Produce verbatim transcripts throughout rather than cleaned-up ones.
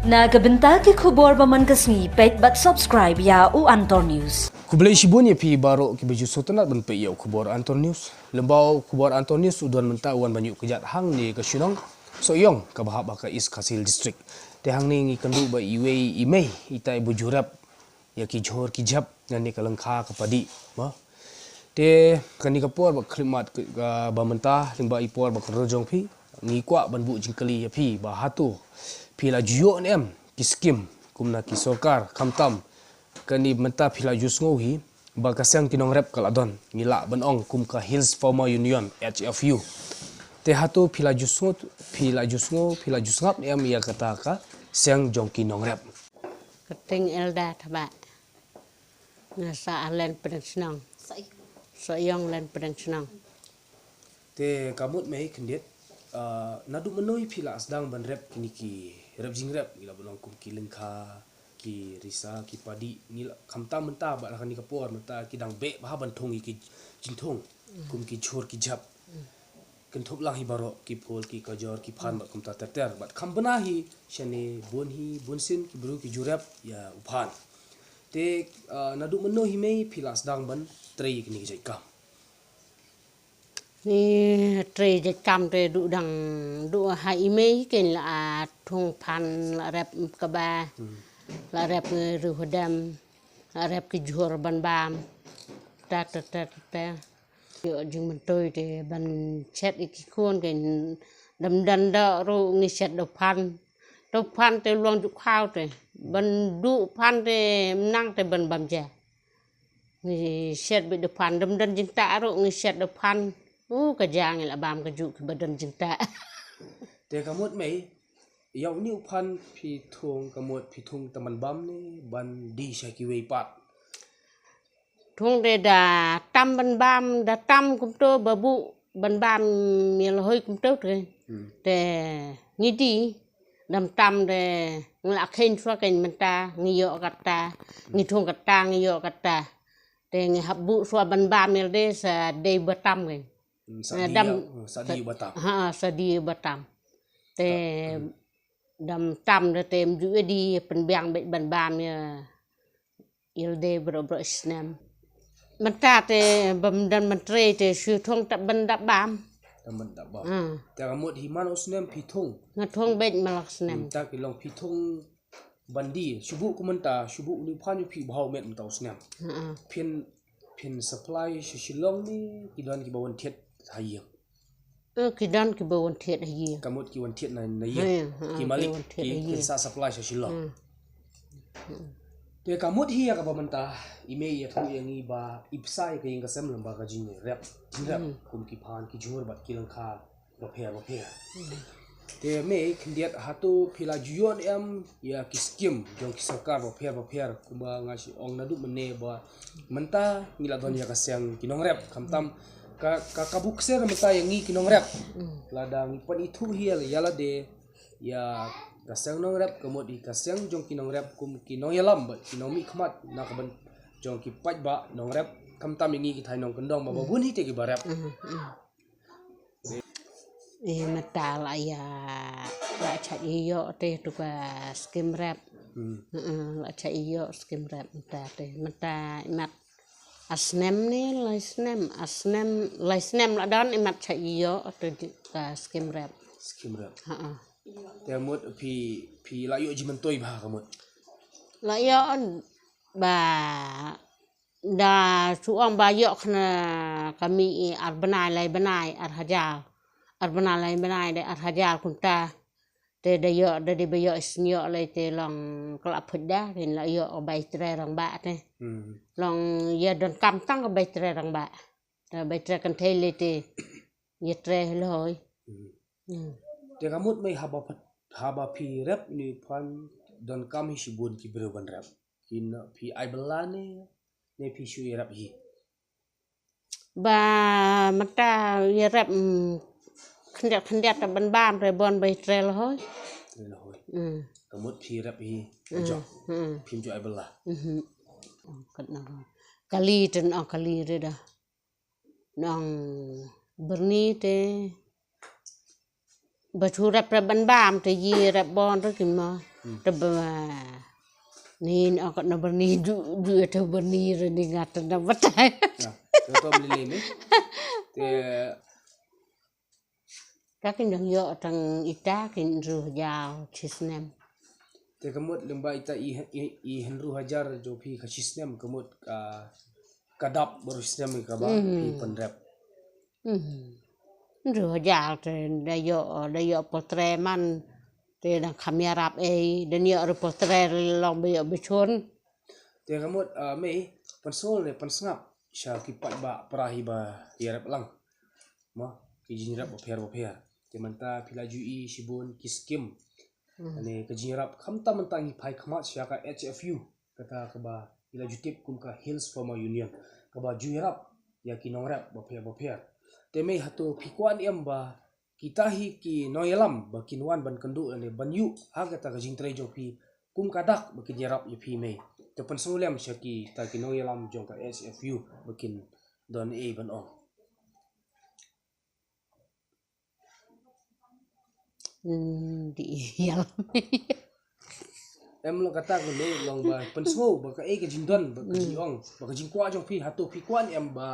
Na ka bynta ki khubor ba man ka sngi, peit bad subscribe ïa u Antor News. Khublei shibun ïa phi baroh kiba ju sngewtynnat ban peit ïa u khubor Antor News. Lyngba u khubor Antor News u don mynta u wan ban ïuh kjat hangne ka shnong Sohiong kaba hap ha ka East Khasi Hills District. Te hangne ngi kynduh bad iwei i mei, itai ba ju rep ïa ki jhur ki jhep nangne ka lyngkha ka padi, mo. Te kane ka por ba khyllipmat ka, ka ba mynta lyngba i por ba kynroh jong phi, ngi kwah ban buh jingkylli ïa phi ba hato phi la ju ïoh ne em ki skim kum na ki sorkar, khamtam kane mynta phi la ju sngew hi ba ka seng ki nongrep ka la don, ngi lah ban ong kum ka Hills Farmer Union, H F U. Te hato phi la ju sngew, phi la ju sngew, phi la ju sngap ne em ïa kata ka seng jong ki nongrep? Ka Ting Elda Thabah. Nga sah ha Len Pdeng Shnong. Sohiong Len Pdeng Shnong. Te ka mut mei khyndiat, ah, naduh mynno phi la sdang ban rep kine ki rep jingrep, ngi lah ban ong kum ki lyngkha, ki risa, ki padi, ngi lah, khamtam mynta bad ha kane ka por mynta ki dang beh bha ban thung ïa ki jingthung kum ki jhur ki jhep. Kynthup lang hi baroh, ki phul, ki kajor, ki phan bad kumta ter ter. Bad kham bha hi shane, bun hi, bun sien ki briew ki ju rep ïa u phan. Te, ah, naduh mynno hi mei phi la sdang ban trei kine ki jait kam? Ngi trei jait kam te duh dang, duh ha i mei kein la, ah, thung phan, la rep kaba, la rep, eh, riew hadem, la rep ki jhur ban bam. Ta ta ta ta. Ïoh jingmyntoi te ban shet ïa ki khun kein, dam dang da ruh ngi shet da u phan. Da u phan te long ju khaw te. Ban duh phan te mynta te ban bam ja. Ngi shet beit da u phan, dam dang jingtah ruh ngi shet da u phan. U ka ja ngi la bam ka juh kiba don jingtah. Te ka mut mei, ïa une u phan phi thung, ka mut phi thung tang ban bam ne ban die sha kiwei pat? Thung te da tam ban bam, da tam kumto ba buh ban bam ïa la hoi kumto te. Hmm. Te ngi die, dam tam te ngi la kheiñ shuwa kein mynta, ngi ïoh kata, ngi thung kata, ngi ïoh kata. Te ngi hap buh shuwa ban bam ïa lade sa dei ba tam kein. Hmm, sa die, dam, eh, sa die ba tam. Ha, sa die ba tam. Te dam tam da te ym ju die, pynbiang beit ban bam ïa, ïa lade baroh baroh snem. Mynta te bym don ban trei te shu thung tang ban da bam. Tang ban da bam. Hmm. Te ka mut hi man u snem phi thung? Nga thung beit man la snem. Hmm, ta ki long phi thung ban die, shu buh kum mynta, shu buh une u phan jong phi bha u met mynta u snem. Hmm. Phin, phin supply sha Shillong ne ki don kiba wan thied ha ïing? Eh, ki don kiba wan thied ha ïing. Ka mut ki wan thied na, na ïing. Hmm, hmm, ki malik, ki wan thied ki, ha ïing, kin sa supply sha Shillong. Hmm. Hmm. Te ka mut hi ïa kaba mynta i mei ïathuh ïa ngi ba i bsa ïa ka ïing ka sem lyngba ka jingrep, jingrep, hmm, kum ki phan, ki jhur bad ki lyngkha bapher bapher. Te mei khyndiat, hato phi la ju ïoh ne em ïa ki skim jong ki sorkar bapher bapher, kumba nga shu ong naduh mynne ba mynta ngi la don ïa ka seng ki nongrep, khamtam ka, ka, ka bukser mynta ïa ngi ki nongrep. Lada ngi pan ithuh hi ïa lade, ïa ka seng nongrep, ka mut hi ka seng jong ki nongrep kum ki nongïalam bad ki nongmihkhmat na ka bynta jong ki paidbah nongrep, khamtam ïa ngi ki thaiñ nongkyndong ba, ba bun hi te kiba rep. Eh, mynta la ïa, la shah ïoh te tu ka skim rep. Hmm. Heeh, la shah ïoh skim rep mynta te. Mynta imat a snem ne, lai snem, a snem, lai snem la don imat shah ïoh te ka skim rep. Skim rep. Heeh. Te mut phi, phi la ïoh jingmyntoi bha ka mut? La ïoh ba da shu ong ba ïoh khana ka mih i ar bnai lai bnai ar hajar. Ar bnai lai bnai de ar hajar kumta. Te da ïoh, da dei ba ïoh i snieh lai te long ka la phuid da, kin la ïoh bai trei rangbah te. Hmm. Long ïa donkam tang ka bai trei rangbah. Te bai trei kynthei lai te ïa trei loi. Hmm. Hmm. Te ka mut mei haba phi, haba phi rep une u phan donkam hi shibun ki briew ban rep? Kin phi ai bylla ne, ne phi shu ïarep hi? Ba mynta ïarep, mm, khyndiat khyndiat ta ban bam te bun bai trei lehoi. Trei lehoi. Mm. Ka mut phi rep hi. Mm, jok. Mm. Phim ju ai bylla. Mhm. Kat na kali te, na kali te da. Nong byrni te ba shu rep rep ban bam te ïarep bun te kin mo. Te ba ni, ni ong ka na byrni ju, ju ïa te byrni re ni nga te na batai. Te to mlili ni. Te ka kin dang ïoh tang ita kin hynriew hajar shi snem. Te ka mut lyngba ita i, i, i hynriew hajar jong phi ka shi snem, ka mut ka, ka dap baroh shi snem kaba phi pynrep. Hmm. Hynriew hajar te da ïoh, da ïoh potre man te dang kham ïarap ei, da ïoh re potre long ba ïoh ba shun. Te ka mut, ah, mei, pynsngewlem ne pynsngap sha ki paidbah para hi ba ïarap lang. Mo, ki jingïarap bapher bapher. Te mynta phi la ju i shibun ki skim. Hmm. Ne ka jingïarap khamtam mynta ngi phai khmat sha ka H F U, kata kaba i la ju tip kum ka Hills Farmer Union, kaba ju ïarap ïa ki nongrep bapher bapher. Te mei, hato phi kwah ne em ba kita hi ki nongïalam ba kin wan ban kynduh lane ban ïuh ha kata ka jingtrei jong phi kum ka dak ba kin ïarap ïa phi mei? Te pynsngewlem sha kita ki nongïalam jong ka H F U ba kin don ei ban ong. Hmm, di ïalam. Em lo kata ka mei, long ba pynsngew ba ka ei ka jingdon, ba ka jingong, ba ka jingkwah jong phi, hato phi kwah ne em ba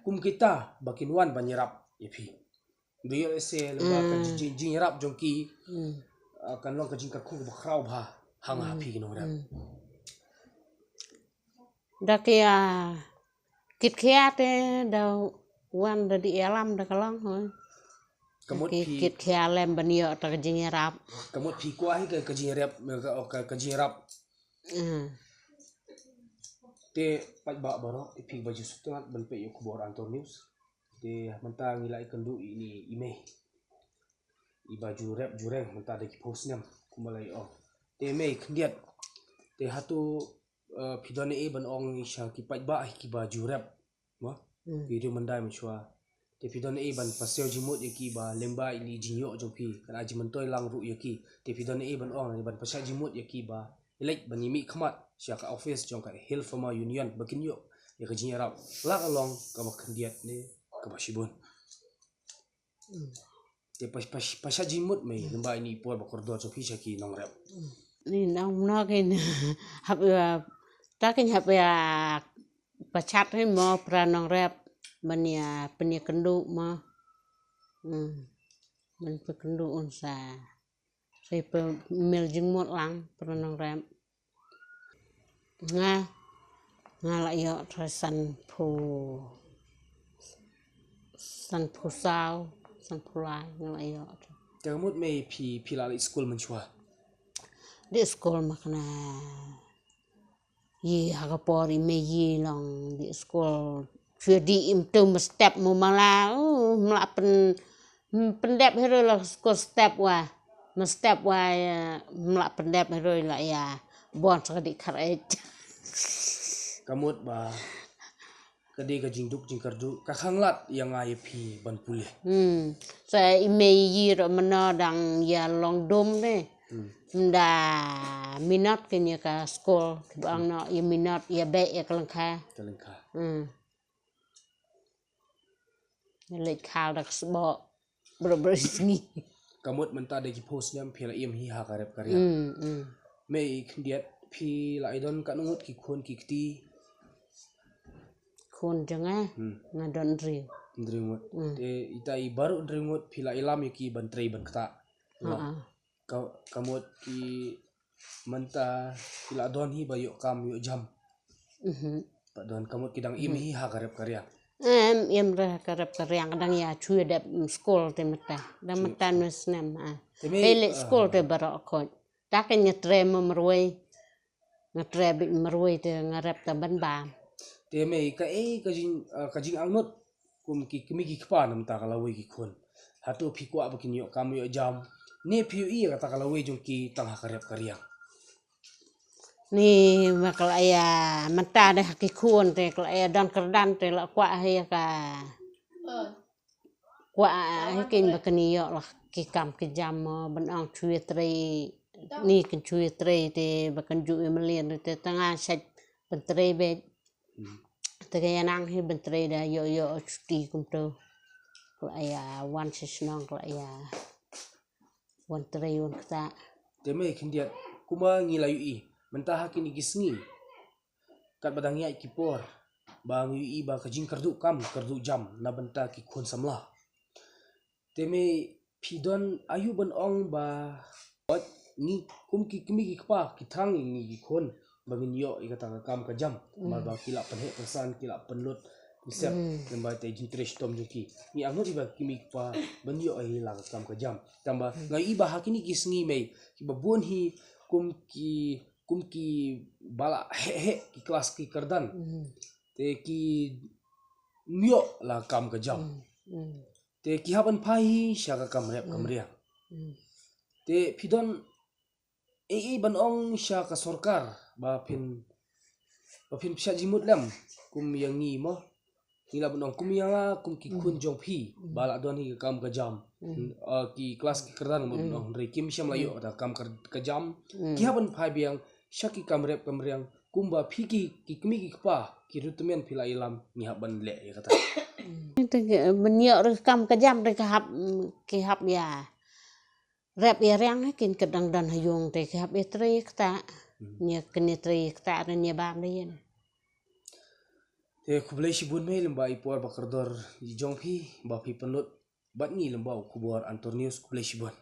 kum kita ba kin wan ban ïarap ïa phi? Ba ïoh lehse lyngba ka jing, jing, jingïarap jong ki, ah, kan long ka jingkyrkhu ba khraw bha ha nga ha phi ki nongrep. Da ki, ah, kit khia te da wan da di ïalam da ka long hoi. Ka mut phi kit khia lem ban ïoh ta ka jingïarap. Ka mut phi kwah hi ka, ka jingïarap, ka, ka, ka jingïarap. Hmm. Te paidbah baroh, i phi ba ju sngewtynnat ban peit ïa u khubor Antor News. Te mynta ngi la ïakynduh ïa ine i mei, i ba ju rep ju reng mynta da ki phew snem kumba la ïa ong. Te mei khyndiat, te hato, eh, phi don ei ban ong sha ki paidbah kiba ju rep, mo? Hmm. Ki riew myndai mynshuwa. Te phi don ei ban pynshai jingmut ïa ki ba lyngba ine i jingïoh jong phi, kan ai jingmyntoi lang ruh ïa ki. Te phi don ei ban ong, ban pynshai jingmut ïa ki ba leit ban ïa mih khmat sha ka office jong ka Hill Farmer Union ba kin ïoh ïa ka jingïarap, la ka long kaba khyndiat ne kaba shibun. Hmm. Te pa, pa, pynshai jingmut mei, hmm, lyngba ine i por ba kordor jong phi sha ki nongrep. Hmm. Ni nang mno kin hap ïa, ta kin hap ïa pachat hi mo para nongrep ban ïa pynïakynduh mo. Hmm. Ban pynkynduh un sa. Sa pynmih jingmut lang para nongrep. Nga, nga la ïoh trai sanphew, sanphew saw, sanphew lai nga la ïoh. Te ka mut mei phi, phi la leit skul mynshuwa? Leit skul ma kane. Ïa ha ka por i mei ïa long dih skul. Shu dih im tu mestep mo mala. Uh, mla pen, pendep hero la skul step wa. Mestep wa, eh, mla pendep hero la ïa. Bon sa ka dih kar ej. Ka mut ba ka dei ka jingduk jingkyrduh, ka khang lad ïa nga ïa phi ban pule. Hmm. Sa i mei ïa ro mano dang ïa long dum ne. Hmm. Mda minot kin ïa ka skul, ki ba ong no ïa minot ïa beh ïa ka lyngkha. Ka lyngkha. Hmm. Ïa leit khal da ka sboh. Bro bro sngi. Ka mut mynta da ki phew snem phi la im hi ha ka rep ka riang. Hmm, hmm. Mei khyndiat phi la i don katno ngut ki khun ki kti? Khun jong nga, hmm, nga don hynriew. Hynriew ngut. Hmm. Te ita i baroh hynriew ngut phi la ïalam ïa ki ban trei ban ktah. Ha, ha. Ka, ka mut ki mynta ki la don hi ba ïoh kam ïoh jam? Mhm. Ba don, ka mut ki dang im hi ha ka rep ka riang? Em, im re ha ka rep ka riang, ka dang ïa shu ïa dep, mm, skul te mynta. Dang mynta hynriew snem, ah. Te mei, peit leit, ah, skul te baroh khoit. Ta ka nga trei ma marwei. Nga trei beit marwei te nga rep ta ban bam. Te mei kaei ka jing, ah, ka jingangnud kum ki kmie ki kpa na mynta ka lawei ki khun? Hato phi kwah ba kin ïoh kam ïoh jam? Ne phi ïohi ïa kata ka lawei jong ki tang ha ka rep ka riang? Ni ma ka la ïa mynta de ha ki khun te ka la ïa don kyrdan te la kwah ha ïa ka. Kwah ha kin ba kin ïoh la ki kam ki jam mo ban ong shu ïa trei. Ni kin shu ïa trei te ba kin ju ïa mlien te tang nga sait ban trei beit. Hmm. Te ka ïa nang hi ban trei da ïoh ïoh shuti kumto. Ka la ïa wan sha shnong ka la ïa wan trei wan ktah. Te mei khyndiat kumba ngi la ïohi mynta ha kine ki sngi, katba dang ïaid ki por, ba ngi ïohi ba ka jingkyrduh kam kyrduh jam na bynta ki khun samla. Te me phi don aïu ban ong ba ngi kum ki kmie ki kpa ki thrang ïa ngi ki khun ba ngin ïoh ïa kata ka kam ka jam, namar ba ki la pynheh pynsan, ki la pynlut, ki sep, namar ba te jingtrei shitom jong ki. Ngi angnud ïa ba ki kmie ki kpa ban ïoh ïa la ka kam ka jam. Tangba nga ïohi ba ha kine ki sngi mei kiba bun hi kum ki, kum ki ba la heh heh ki klas ki kyrdan, te kim ïoh la kam ka jam. Te ki hap ban phai hi sha ka kam rep kam riang. Te phi don ei ei ban ong sha ka sorkar ba phin, ba phin pynshah jingmut lem kum ïa ngi mo. Ngi lah ban ong kum ïa nga kum ki khun jong phi ba la don hi ka kam ka jam. Ah, ki klas ki kyrdan mo ban ong, hynrei kim shym la ïoh da kam ka, ka jam. Ki hap ban phai biang sha ki kam rep kam riang kumba phi ki, ki kmie ki kpa, ki ruh tymmen phi la ïalam, ngi hap ban leh ïa kata. Te ban ïoh ruh kam ka jam ruh ki hap, ki hap ïa rep ïa riang, kin kyrdan don ha ïung te ki hap ïa trei kata. Nia kine trei kata ruh nia bam da ïa. Te khublei shibun mei lem ba i por ba kordor i jong phi ba phi pynlut bad ngi lem ba u khubor Antor News, khublei shibun.